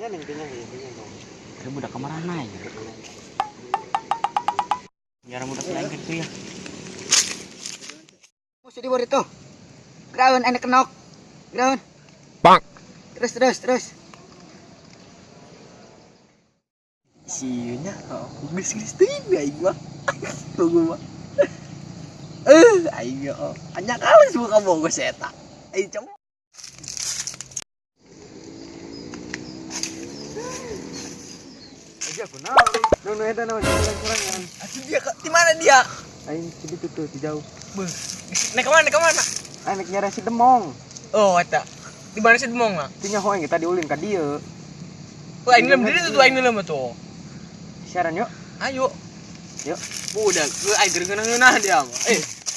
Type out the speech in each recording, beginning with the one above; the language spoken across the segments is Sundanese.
Nya intinya intinya dong. Ada budak kamarana ya. Jarang budak lain gitu ya. Musuh di bawah itu. Ground enak kenok. Ground. Bang. Terus terus terus. Siunya oh, geus-geus teuing aing mah. Tunggu mah. Aing oh. Anya kali semua kamu geus eta. Aing coba. Aja aku naon. Nu eta naon kurang-kurangan. Atuh dia di mana dia? Aing si ditu tuh di jauh. Beuh. Naik ke mana? Naik ke mana? Aing naik nyari si Demong. Oh, eta. Di mana si Demong lah? Ti nyaho aing tadi ulin ka dieu. Wah, aing lem diri tuh aing lem tuh. Siaran yuk. Ayo. Yuk. Budak, gue aing keur ngeunah-ngeunah dia mah.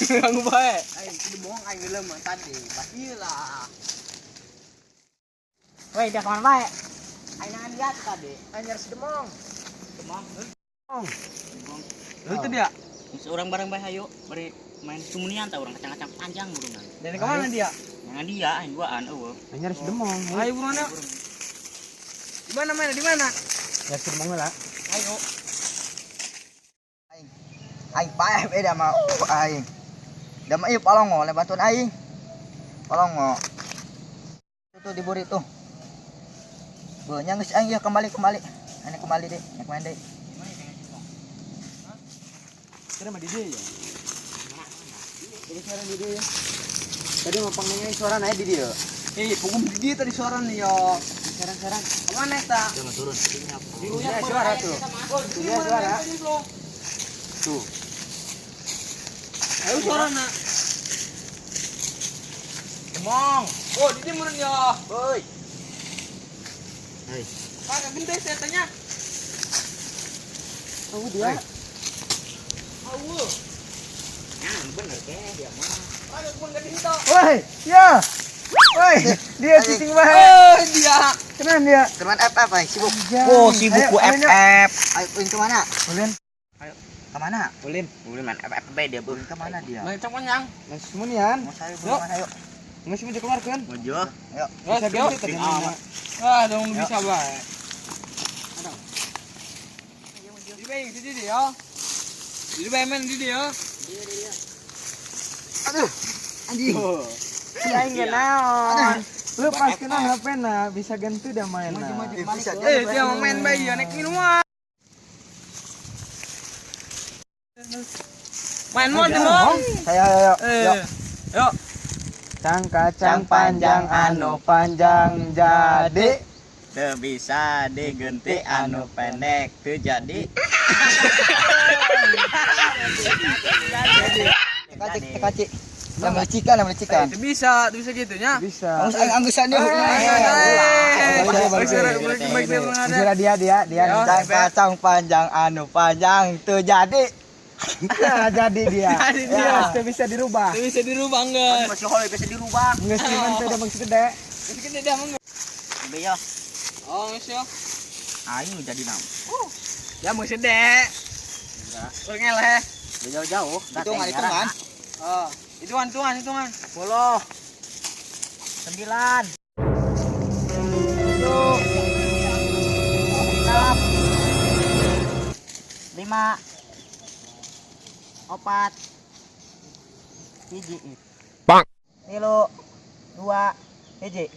Ganggu bae. Aing si Demong aing lem tadi. Pasti lah. Woi, dia kemana bae? Aing nangan dia tuh tadi. Aing nyari si Demong. Demong. Lalu itu dia. Seorang bareng bae ayo bari main sumunian tah urang kacang-kacang panjang burungan. Dari kemana dia? Jangan dia aing duaan eueuh. Aing nyari si Demong. Ayo buruan yuk. Di mana mana? Di mana? Nyari si Demong lah. Ayo. Aing. Aing paeh beda mah. Aing. Da mah ieu palongo le bantuan aing. Palongo. Itu tuh diburi tuh. Beuh nya geus aing ieu kembali kembali. Aing kembali deh, naik main deh. Kira mah di dieu ya. Jadi suara di dieu ya. Tadi mau panggilnya suara naik di dieu. Pukul di dia tadi suara nih yo. Sekarang-sekarang. Kemana eta? Jangan turun. Iya suara tuh. Iya suara. Tuh. Ayo suara nak. Demong. Oh, di dia meureun yo. Woi. Hei. Pak, gede saya tanya. Oh dia. Awu. Ya, bener ke dia mah. Pak, pun gede itu. Woi, ya. Woi, dia cicing bae. Eh, dia. Keren dia. Teman FF aing sibuk. Oh, sibuk ku FF. Ayo ulin ke mana? Ulin. Ayo. Ke mana? Ulin. Ulin main FF bae dia beuh. Ulin ke mana dia? Main cok panjang. Masih semunian. Mau saya buruan ayo. Nggak sih mau keluarkan. Mojo. Ayo. Bisa Yo. ganti tadi mana. Wah, dong bisa bae. Di bae di dia yo. Di bae main di dia yo. Aduh. Anjing. Si aing ge naon. Lu pas kena HP na bisa ganti dah main. Bisa Dia mau main bae ya naik minuman. Main mau Demong. Ayo ayo ayo. Yuk. Cang kacang panjang anu panjang jadi. Teu bisa digenti anu pendek teu jadi. Tekaci tekaci. Yang melicikan, yang melicikan. Itu bisa, itu bisa gitu nya. Bisa. Anggus aing anggusan dia. Bisa dia dia dia. Cang kacang panjang anu panjang tuh jadi. Ya, jadi dia. Jadi dia. Ya, itu bisa dirubah. Itu bisa dirubah enggak? Masih hol bisa dirubah. Nggak sih man teh maksud gede. Masih gede dah enggak? Be yo. Oh, geus yo. Aing jadi naon? Ya mau sedek. Kurang eleh. Jauh-jauh. Hitungan hitungan. Oh, hitungan hitungan hitungan. 10 9 7 6 5 4 1 Bang. 3 2 1.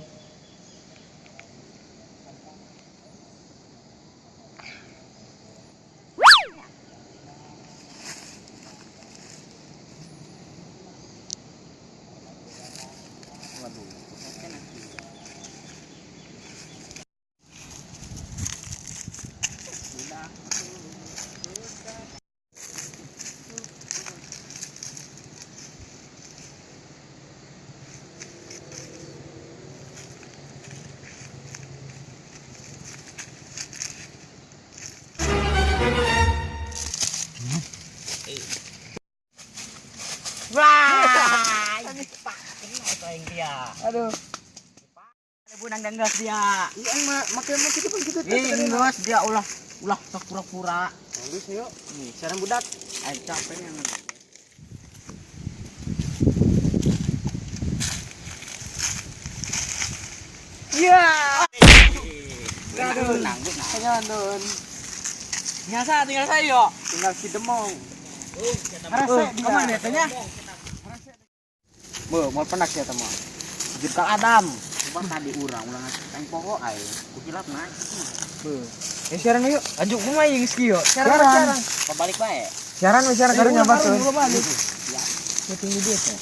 Wah, ini pak, ini aing dia. Aduh. Ada bunang denggas dia. Iya aing mah make mah kitu pun kitu. Ih, geus dia ulah ulah sok pura-pura. Bagus yuk. Nih, sareng budak. Aing capek yang Iya. Menang, menang. Nyandon. Tinggal tinggal saya yo. Tinggal si Demong. Harasa dia. Kemana ya tanya? Be, mau penak ya teman. Jurkal Adam. Coba tadi urang ulang aing pokok aing. Kukilap naik. Be. Ya siaran yuk. Lanjut kumaha yang geus kieu? Siaran, siaran. Pabalik bae. Siaran we siaran karunya batuh. Balik. Ya tinggi dia teh.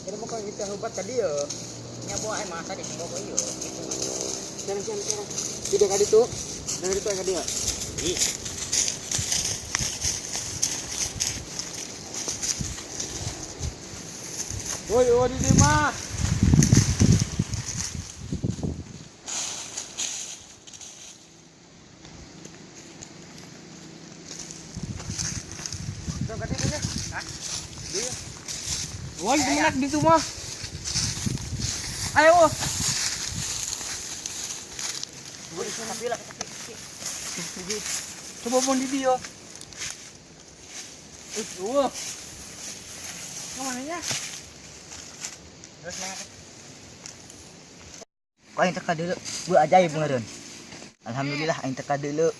Ini bukan kita obat tadi ya. Nya bawa aing mah tadi sing pokok ieu. Siaran, siaran, siaran. Tidak kali itu. Dari itu ka dia. Ih. Woi, woi di mah. Woi, menak di rumah. Ayo. Coba pun di dia. Wah. Kemana nya? Kok aing teka deuleu. Beuh ajaib meureun. Alhamdulillah aing teka deuleu.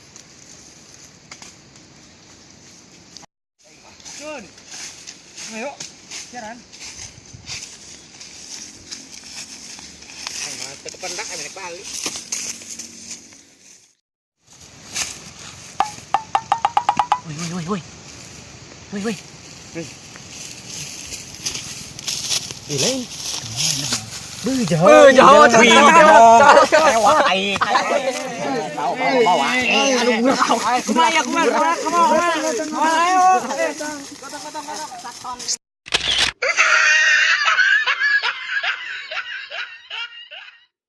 Cun. Ayo, siaran. Aing mah teu kependak aing balik. Woi woi woi woi. Woi woi. Ih, lain. Beuh jaho. Eh, jaho, Wih, jaho. Lewat aing. Bawa bawa bawa. Eh, aduh Kumaha ya, kumaha, kumaha, kumaha, kumaha. Ayo.